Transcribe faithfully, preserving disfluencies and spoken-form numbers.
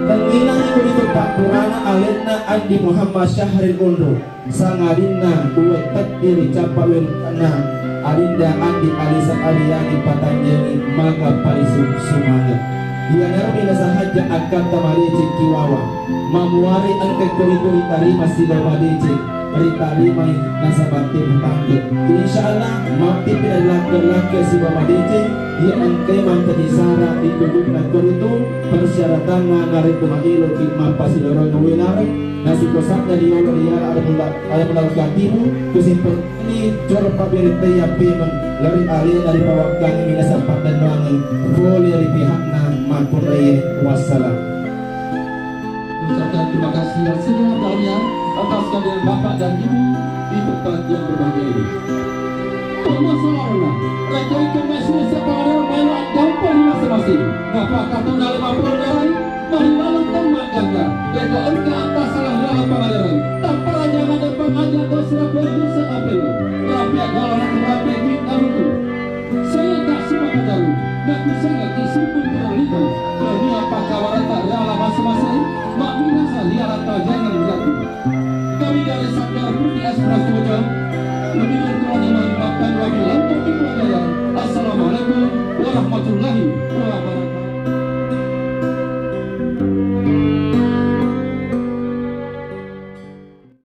Tengnginangngi koritu pappurana alenna Andi Muhammad Syahril Unru, sangadinna uwettetti ri cappa werukanna Adinda Andi Alisa Ariani Patanjengi maka palisu sumanga. Iyanaro mi nasahajja akkatta madeceng kiwawa. Mamuare engka koritu ritarima sibawa madeceng ritarimai nasaba teppu tangke. Insya Allah mappipi nalakke-lakke sibawa madeceng iya engkai mancaji sara ri tudukna koritu persyaratanna narekko maeloki mappasilorong wenareng nasikosanna riolo ri yala ada mula ada mula katimu kusimpeng ini coro pabberettei appemeng lari alena ri pawakkangi minasang paddennuangi pole ri pihakna makkunraie. Wassalam. Ucapkan terima kasih yang sedalam-dalamnya atas kehadiran Bapak dan Ibu di tempat yang berbahagia ini. Permasalahanna, rekko engka messu sepangaderan maelo addampeng ri masing-masing. Napakkatonda lima puluh darai, mari laleng temma gangga. Rekko engka attasalang ri laleng pangaderan, tapparaja maddeppang aja dosa pun bisa apelo. Rapi agala nak rapi duit aluku. Sengekka sipakkajaru, nakusengekki sipung pura lino, nennia pakkawarata riala masing-masing, mabbinasa riala tajengeng jati. Kami dari Sanggar Putih Aspirasi Bocah, lebih dan kurangnya mohon dimaafkan wabillahi taufiq wal hidayah. Assalamualaikum.